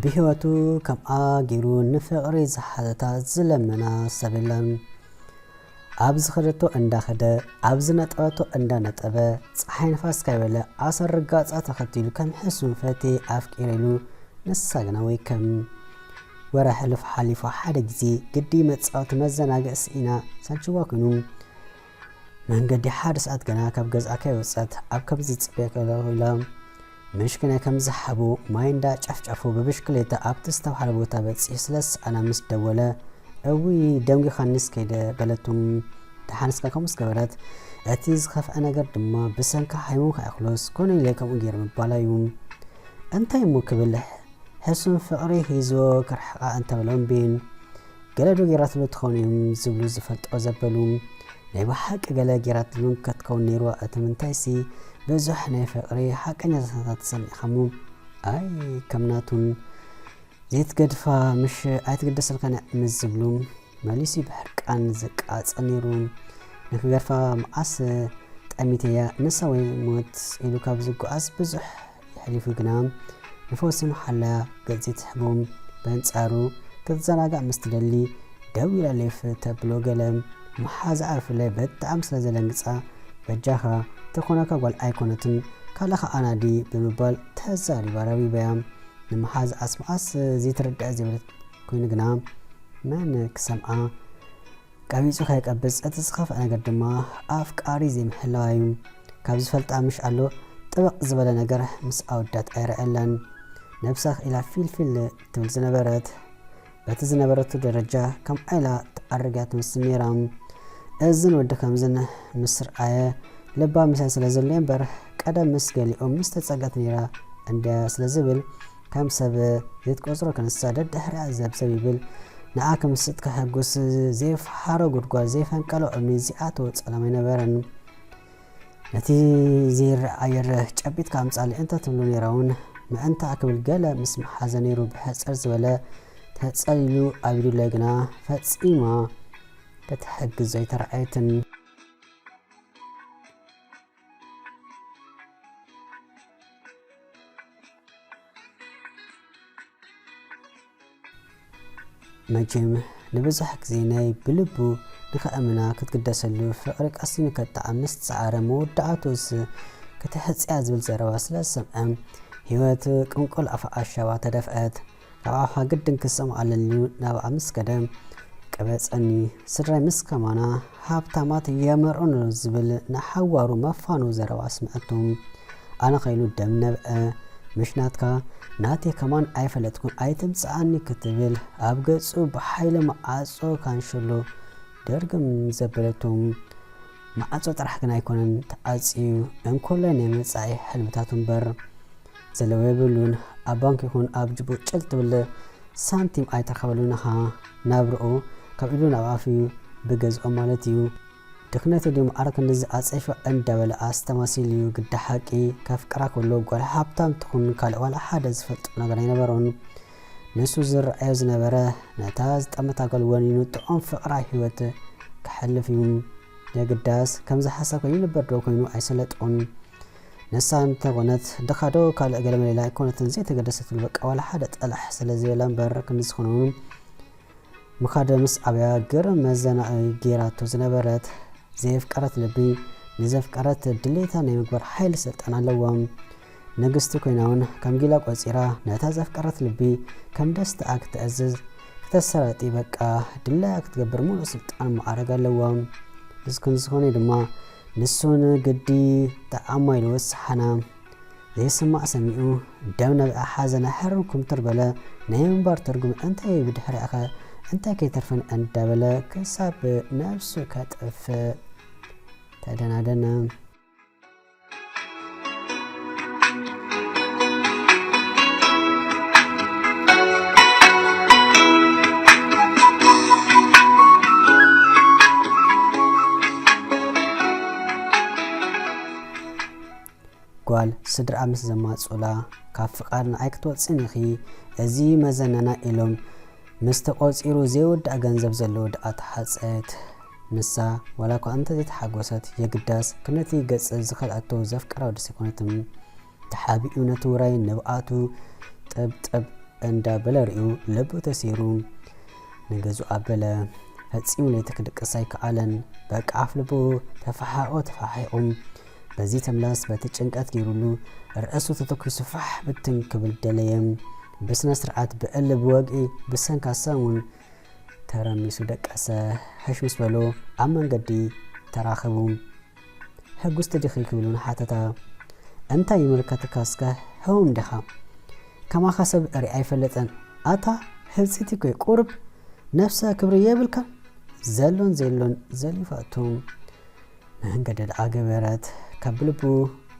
ብህይወቱ ከምኣ ገይሩ ንፍቕሪ ዝሓተታ ዝለመና ሰብ የለን። ኣብ ዝኸደቶ እንዳኸደ፣ ኣብ ዝነጠበቶ እንዳነጠበ፣ ጸሓይ ንፋስ ከይበለ ኣሰር ርጋጻ ተኸቲሉ ከም ሕሱም ፈትየ ኣፍቂረ ኢሉ ንሳ ግና ወይ ከም ወረ ሕሉፍ ሓሊፉ ሓደ ግዜ ግዲ መጻወቲ መዘናግዒ ስኢና ሰልችዋ ኮይኑ መንገዲ ሓደ ሰዓት ገና ካብ ገዝኣ ከይወጸት ኣብ ከምዚ ጽበየ ከለኹ ኢላ ምሽክናይ ከም ዝሓቡ ማይ እንዳ ጨፍጨፉ ብብሽክሌታ ኣብቲ ዝተባህለ ቦታ በጺሑ ስለ ዝሰኣና ምስ ደወለ እውይ ደንጒኻኒስ ከይደ በለቱ። ደሓንስካ ከምኡስ ገበረት። እቲ ዝኸፍአ ነገር ድማ ብሰንካ ሃይሞም ከይኣኽሎስ ኮነ ኢለ ከምኡ ገይረ ምባላ እዩ። እንታይ እሞ ክብል ሕሱም ፍቕሪ ሒዝዎ ክርሕቓ እንተበሎም ቢን ገለ ዶ ጌራትሉ ትኸውን እዮም ዝብሉ ዝፈልጦ ዘበሉ ናይ ብሓቂ ገለ ጌራትሉን ከትከውን ነይርዋ። እቲ ምንታይሲ ብዙሕ ናይ ፍቕሪ ሓቀኛ ዛንታታት ሰሚዕኻሞ ኣይ ከም ናቱን ዘይትገድፋ ምሽ ኣይትግደሰልካን እያ ምስ ዝብሉ መሊሱ ብሕርቃን ዝቃጸል ነይሩ። ንክገድፋ መዓስ ጠሚተያ ንሳ ወይ ሞት ኢሉ ካብ ዝጓዓዝ ብዙሕ የሕሊፉ ግና ንፈውሲ መሓላ ገጽ ትሕቦም። በንጻሩ ክትዘናጋዕ ምስ ትደሊ ደው ኢላ ሌፍ ተብሎ ገለ መሓዛኣ ብፍላይ በጣዕሚ ስለ ዘለንግጻ በጃኻ ተኾነካ ጓል ኣይኮነትን ካልእኻ ኣናዲ ብምባል ተዛሪባ ረቢበያ። ንመሓዛኣስ መዓስ ዘይትርዳእ ዘይበለት ኮይኑ ግና መን ክሰምዓ ቀቢጹ ከይቀብጽ እቲ ዝኸፍአ ነገር ድማ ኣፍቃሪ ዘይምሕላዋ እዩ። ካብ ዝፈልጣ ምሽ ኣሎ ጥብቕ ዝበለ ነገር ምስ ኣወዳት ኣይረኣየላን። ነብሳ ክኢላ ፊልፊል ትብል ዝነበረት በቲ ዝነበረቱ ደረጃ ከምኣ ኢላ ትኣርግ እያ ትመስል ነይራ። እዝን ወዲ ከምዝን ምስ ረኣየ ልባ ምሳይ ስለ ዘሎ እምበር ቀደም ምስ ገሊኦም ምስ ተጸገት ነይራ እንድያ ስለ ዝብል ከም ሰብ ዘይትቆጽሮ ክንሳ ደድሕሪኣ ዘብዘብ ይብል። ንዓ ክምስጥ ከሐጉስ ዘይፈሓሮ ጉድጓድ ዘይፈንቀሎ እምኒ ዝኣተወ ጸለም ኣይነበረን። ነቲ ዘይረኣ ኣየር ጨቢጥካ ኣምጻሊ እንተ ትብሉ ነይራ እውን ምእንታ ክብል ገለ ምስ መሓዘ ነይሩ ብሕጽር ዝበለ ተጸሊሉ ኣብ ኢዱ ለግና ፈጺማ ክትሕግዞ ኣይተረኣየትን። መቸም ንብዙሕ ግዜ ናይ ብልቡ ንኸእምና ክትግደሰሉ ፍቕሪ ቀሲኑ ከጣዕም ምስ ጸዓረ መወዳእቱስ ክትሕጽያ ዝብል ዘረባ ስለ ዝሰምዐ ህይወት ቅንቁል ኣፍ ኣሻዋ ተደፍአት። ካብ ኣፋ ግድን ክሰምዖ ኣለልዩ ናብኣ ምስ ከደ ቀበጸኒ። ስድራይ ምስ ከማና ሃብታማት የመርዑ ዝብል ንሓዋሩ መፋኑ ዘረባ ኣስምዐቱ። ኣነ ኸይሉ ደም ነብዐ ምሽ ናትካ ናተይ ከማን ኣይፈለጥኩን ኣይትምጽኣኒ ክትብል ኣብ ገጹ ብሓይሊ መዓጾ ካንሸሎ ደርግም ዘበለቱ። መዓጾ ጥራሕ ግን ኣይኮነን ተዓጽዩ እንኮላይ ናይ መጻኢ ሕልምታቱ እምበር ዘለዎ የብሉን። ኣብ ባንክ ይኹን ኣብ ጅቡ ጭል ትብል ሳንቲም ኣይተረኸበሉን ኢኻ። ናብርኡ ካብ ኢዱ ናብ ኣፉ ብገዝኦ ማለት እዩ። ድኽነቱ ድዩ ማዕረ ክንድዚ ኣጸይፉ እንዳበለ ኣስተማሲሉ እዩ። ግዲ ሓቂ ከፍቅራ ከሎ ጓል ሃብታም ትኹን ካልእ ዋላ ሓደ ዝፈልጦ ነገር ኣይነበሮን። ንሱ ዝረኣዮ ዝነበረ ነታ ዝጠመታ ጓል ወኒኑ ጥዑም ፍቕራ ህይወት ክሓልፍ እዩ። የግዳስ ከምዚ ሓሳብ ኮይኑ ነበር ዶ ኮይኑ ኣይሰለጦን። ንሳ እንተኾነት ድኻ ዶ ካልእ ገለ መሌላ ኣይኮነትን ዘይተገደሰትሉ በቃ ዋላ ሓደ ጠላሕ ስለ ዘይብላ እምበር ክንዲ ዝኾነ ምኻደ ምስ ዓብያ ግርም መዘናኢ ጌራቶ ዝነበረት ዘየፍቀረት ልቢ ንዘፍቀረት ድሌታ ናይ ምግባር ሓይሊ ስልጣን ኣለዋ። ንግስቲ ኮይና እውን ከም ጊላ ቆጺራ ነታ ዘፍቀረት ልቢ ከም ደስትኣ ክትእዝዝ ክተሰራጢ በቃ ድላያ ክትገብር ሙሉእ ስልጣን መዓረግ ኣለዋ። እዚ ከም ዝኾነ ድማ ንሱ ንግዲ ተኣማይሉ ወስሓና ዘይስማዕ ሰሚዑ ደም ነብዐ ሓዘነ ሕርም ኩምትር በለ። ናይ ምንባር ትርጉም እንታይ እዩ ብድሕሪኣኸ እንታይ ከይተርፈን እንዳበለ ክሳብ ነብሱ ከጥፍእ ተደናደነ። ጓል ስድርኣ ምስ ዘማጹላ ካብ ፍቓድ ንዓይ ክትወጽን ኢኺ፣ እዚ መዘነና ኢሎም ምስ ተቖጺሩ ዘይውዳእ ገንዘብ ዘለዎ ደኣ ተሓጸየት። ንሳ ዋላ እኳ እንተ ዘይተሓጎሰት የግዳስ ክነቲ ገጽ ዝኸልኣቶ ዘፍቀራ ወዲ ሰይኮነትም ተሓቢኡ ነቲ ውራይ ንብኣቱ ጥብጥብ እንዳበለ ርእዩ ልቡ ተሲሩ ንገዝኡ ኣበለ። ፈጺሙ ለይቲ ክድቅስ ኣይከኣለን። በቃ ኣፍ ልቡ ተፋሓቆ ተፋሒቑ። በዚ ተምላስ በቲ ጭንቀት ገይሩሉ ርእሱ ተተኪሱ ፋሕ ብትን ክብል ደለየ። ብስነ ስርዓት ብእል ብወግዒ ብሰንካ ሳሙን ተረሚሱ ደቀሰ። ሕሽ ምስ በሎ ኣብ መንገዲ ተራኸቡ። ሕጉስቲ ዲኺ ክብል እውን ሓተታ። እንታይ ይምልከተካ እስከ ህሙም ዲኻ? ከማኻ ሰብ ርኢ ኣይፈልጥን። ኣታ ህብፂቲ ኮይ ቁርብ ነፍሰ ክብሪ የብልካ ዘሎን ዘሎን ዘሊፋቱ መንገዲ ደኣ ገበረት። ካብ ልቡ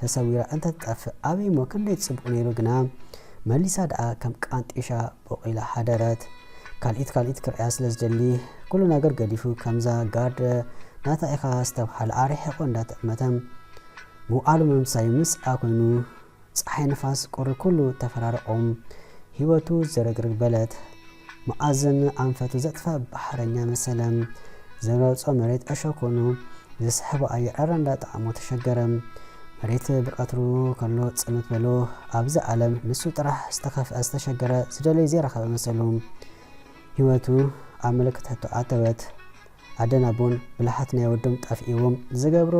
ተሰዊራ እንተትጠፍእ ኣበይ እሞ ክንደይ ጽቡቕ ነይሩ። ግና መሊሳ ደኣ ከም ቃንጢሻ ቦቒላ ሓደረት። ካልኢት ካልኢት ክርእያ ስለ ዝደሊ ኩሉ ነገር ገዲፉ ከምዛ ጋርደ ናታ ኢኻ ዝተብሃለ ኣርሒቑ እንዳጠመተ ምውዓሉ ምምሳዩ ምስኣ ኮይኑ ጸሓይ ንፋስ ቁሪ ኩሉ ተፈራረቖም። ህይወቱ ዝርግርግ በለት። መኣዝን ኣንፈቱ ዘጥፍእ ባሕረኛ መሰለ። ዝረግጾ መሬት እሾኽ ኮይኑ ዝስሕቦ ኣየር ዕረ እንዳጠዓሞ ተሸገረ። መሬት ብቐትሩ ከሎ ጽምት በሎ። ኣብዚ ዓለም ንሱ ጥራሕ ዝተኸፍአ ዝተሸገረ ዝደለዩ ዘይረኸበ መሰሉ። ህይወቱ ኣብ ምልክት ሕቶ ኣተወት። ኣደን ኣቦን ብልሓት ናይ ወዶም ጠፊእዎም ዝገብሮ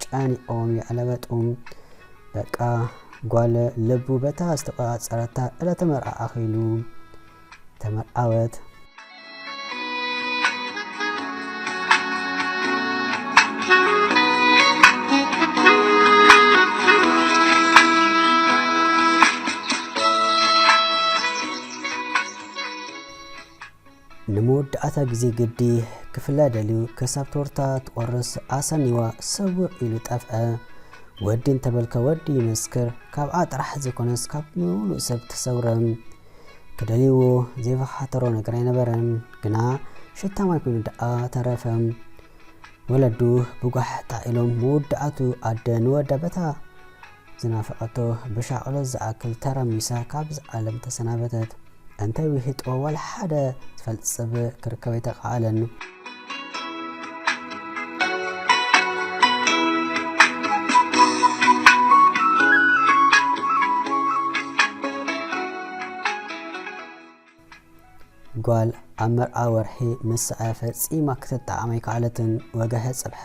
ጨኒቖም የዕለበጡ። በቃ ጓል ልቡ በታ ዝተቆጻጸረታ ዕለተ መርዓ ኣኺሉ ተመርዓወት። ንመወዳእታ ግዜ ግዲ ክፍላ ደልዩ ክሳብ ቶርታ ትቆርስ ኣሰኒዋ ሰውር ኢሉ ጠፍአ። ወዲ እንተበልካ ወዲ ይመስክር፣ ካብኣ ጥራሕ ዘይኮነስ ካብ ምሉእ ሰብ ተሰውረ። ክደልይዎ ዘይፈኻተሮ ነገር ኣይነበረን፣ ግና ሽታ ማይ ኮይኑ ደኣ ተረፈ። ወለዱ ብጓሕ ጣዕ ኢሎም መወዳእቱ ኣደ ንወዳ በታ ዝናፈቐቶ ብሻቕሎት ዝኣክል ተረሚሳ ካብዚ ዓለም ተሰናበተት። እንታይ ውሒጥዎ ዋላ ሓደ ዝፈልጥ ሰብ ክርከብ ኣይተኻእለን። ጓል ኣብ መርዓ ወርሒ ምስ ሰኣየ ፈጺማ ክትጠዓም ኣይከኣለትን። ወገሐ ጽብሐ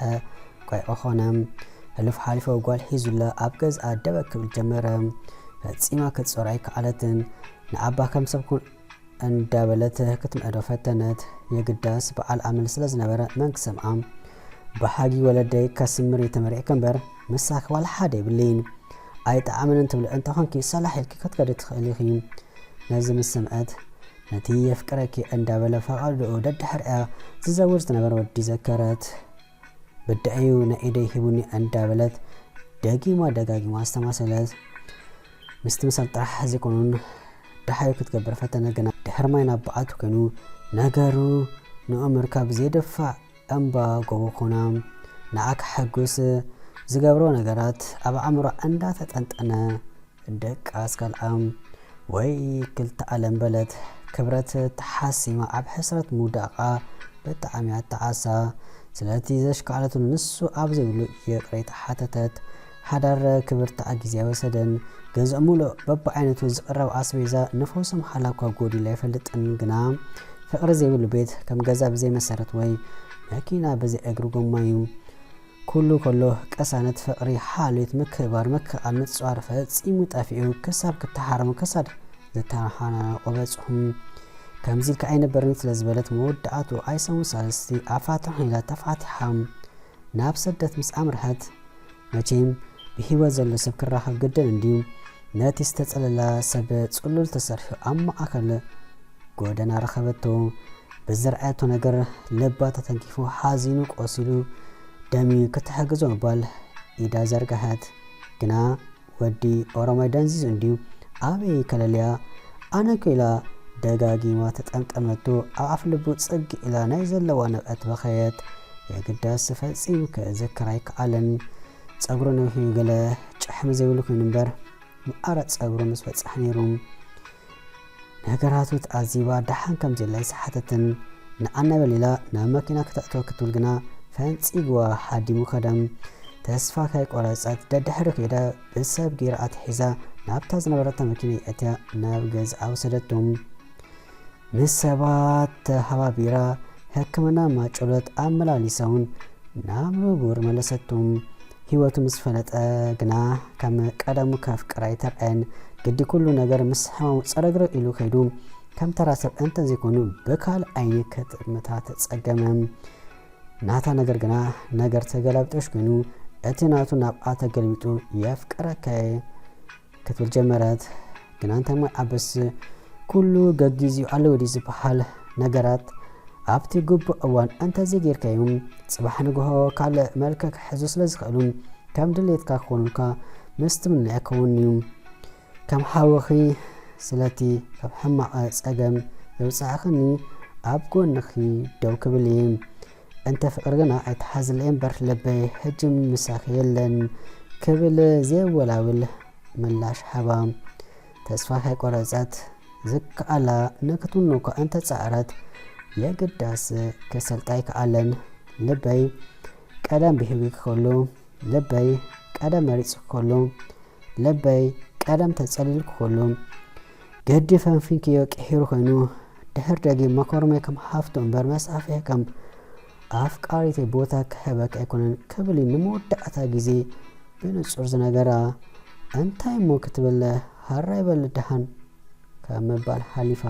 ቆይዖ ኾነ። ሕሉፍ ሓሊፎ ጓል ሒዙላ ኣብ ገዝኣ ደበ ክብል ጀመረ። ፈጺማ ክትጾር ኣይከኣለትን። ንኣባ ከም ሰብ ኩን እንዳበለት ክትምዕዶ ፈተነት። የግዳስ በዓል ኣመል ስለ ዝነበረ መን ክሰምዓ? ብሓጊ ወለደይ ከስምር እየ ተመሪዕኪ እምበር ምሳኺ ዋላ ሓደ የብለይን። ኣይጠዓመንን ትብሊ እንተኾንኪ ሰላሕ ኢልኪ ክትከዲ ትኽእሊ ኢኺ። ነዚ ምስ ሰምዐት ነቲ የፍቅረኪ እንዳበለ ፈቓድኡ ደድሕሪኣ ዝዘውር ዝነበረ ወዲ ዘከረት። ብድዐዩ ናይ ኢደይ ሂቡኒ እንዳበለት ደጊማ ደጋጊማ ኣስተማሰለት። ምስትምሳል ጥራሕ ዘይኮኑን ደሓዩ ክትገብር ፈተነ፣ ግና ድሕሪ ማይ ናብ በዓቱ ኮይኑ ነገሩ ንኡ ምርካብ ዘይደፋዕ እምባ ጎቦ ኮና። ንዓ ከሐጉስ ዝገብሮ ነገራት ኣብ ኣእምሮ እንዳተጠንጠነ ደቃስ ካልኣም ወይ ክልተ ዓለም በለት። ክብረት ተሓሲማ ኣብ ሕስረት ምውዳቓ ብጣዕሚ ኣተዓሳ። ስለቲ ዘሽካዕለቱ ንሱ ኣብ ዘይብሉ ይቕሬታ ሓተተት። ሓዳር ክብርታ ግዜ ኣይወሰደን። ገዝኦ ሙሉእ በብዓይነቱ ዝቕረብ ኣስቤዛ ንፈውሶም ሓላኳ ጎዲሉ ኣይፈልጥን፣ ግና ፍቕሪ ዘይብሉ ቤት ከም ገዛ ብዘይ መሰረት ወይ መኪና ብዘይ እግሪ ጎማ እዩ። ኩሉ ከሎ ቅሳነት፣ ፍቕሪ፣ ሓልዮት፣ ምክብባር፣ ምክእኣል፣ ምጽዋር ፈጺሙ ጠፊኡ ክሳብ ክተሓረሙ ክሳድ ዝተሓናነቑ በጽሑ። ከምዚ ኢልካ ኣይነበርን ስለ ዝበለት መወዳእቱ ኣይሰሙን ሳልስቲ ኣፋትሖ ኢላ ተፋቲሓ ናብ ስደት ምስ ኣምርሐት፣ መቼም ብህይወት ዘሎ ሰብ ክራኸብ ግድን እንድዩ። ነቲ ዝተጸለላ ሰብ ጽሉል ተሰሪሑ ኣብ ማእከል ጎደና ረኸበቶ። ብዝረኣየቶ ነገር ልባ ተተንኪፉ፣ ሓዚኑ፣ ቆሲሉ፣ ደምዩ ክትሕግዞ ምባል ኢዳ ዘርግሐት። ግና ወዲ ኦሮማይ ደንዚዙ እንድዩ፣ ኣበይ ከለልያ? ኣነ እኮ ኢላ ደጋጊማ ተጠምጠመቶ። ኣብ ኣፍ ልቡ ጽግ ኢላ ናይ ዘለዋ ንብዐት በኸየት። የግዳስ ፈጺሙ ክዝክር ኣይከኣለን። ጸጉሩ ነዊሑ ገለ ጭሕሚ ዘይብሉ ኮይኑ እምበር፣ መዓረ ጸጉሩ ምስ በጽሐ ነይሩ። ነገራቱ ተዓዚባ ደሓን ከም ዘላ ኣይሰሓተትን። ንዓና በል ኢላ ናብ መኪና ክተእትዎ ክትብል ግና ፈንጺግዋ ሃዲሙ ከደ። ተስፋ ከይቆረጸት ደድሕሪ ከይዳ ብሰብ ገይራ ኣትሒዛ ናብታ ዝነበረታ መኪና ኣእትያ ናብ ገዝኣ ወሰደቶም። ምስ ሰባት ተሃባቢራ ሕክምና ማጨሎት ኣመላሊሳውን ናብ ንቡር መለሰቶም። ህይወቱ ምስ ፈለጠ ግና ከም ቀደሙ ከፍቅር ኣይተርኣየን። ግዲ ኩሉ ነገር ምስ ሕማሙ ጸረግረግ ኢሉ ከይዱ ከም ተራ ሰብ እንተዘይኮኑ ብካል ዓይኒ ክጥምታ ተጸገመ። ናታ ነገር ግና ነገር ተገላብጦሽ ኮይኑ እቲ ናቱ ናብኣ ተገልቢጡ የፍቅረካ እየ ክትብል ጀመረት። ግና እንታይ ሞ ኣበስ ኩሉ ገጊዚኡ ኣለዎ ድዩ ዝበሃል ነገራት ኣብቲ ግቡእ እዋን እንተዘይጌርካዮም ጽባሕ ንግሆ ካልእ መልክዕ ክሕዙ ስለ ዝኽእሉ ከም ድሌትካ ክኾኑልካ ምስ ትምነ ኣይከውን እዩ። ከም ሓወኺ ስለቲ ካብ ሕማቕ ጸገም ዘውጻእኽኒ ኣብ ጎንኺ ደው ክብል እየ። እንተ ፍቕሪ ግና ኣይትሓዝለይ እምበር ልበይ ሕጂ ምሳኺ የለን ክብል ዘየወላውል ምላሽ ሃባ። ተስፋ ከይቆረጸት ዝከኣላ ንክትውንኖ እኳ እንተጻዕረት የግዳስ ክሰልጣ ኣይከኣለን። ልበይ ቀደም ብሂጉ ከሎ፣ ልበይ ቀደም መሪጹ ከሎ፣ ልበይ ቀደም ተጸሊሉ ከሎ፣ ገዲ ፈንፊንክዮ ቅሒሩ ኮይኑ፣ ድሕር ደጊም መኮርመይ ከም ሓፍቶ እምበር መስሓፍየ ከም ኣፍቃሪተይ ቦታ ክህበክ ኣይኮነን ክብል እዩ ንመወዳእታ ግዜ ብንጹር ዝነገራ። እንታይ እሞ ክትብል ሃራይ በል ደሓን ካብ ምባል ሓሊፋ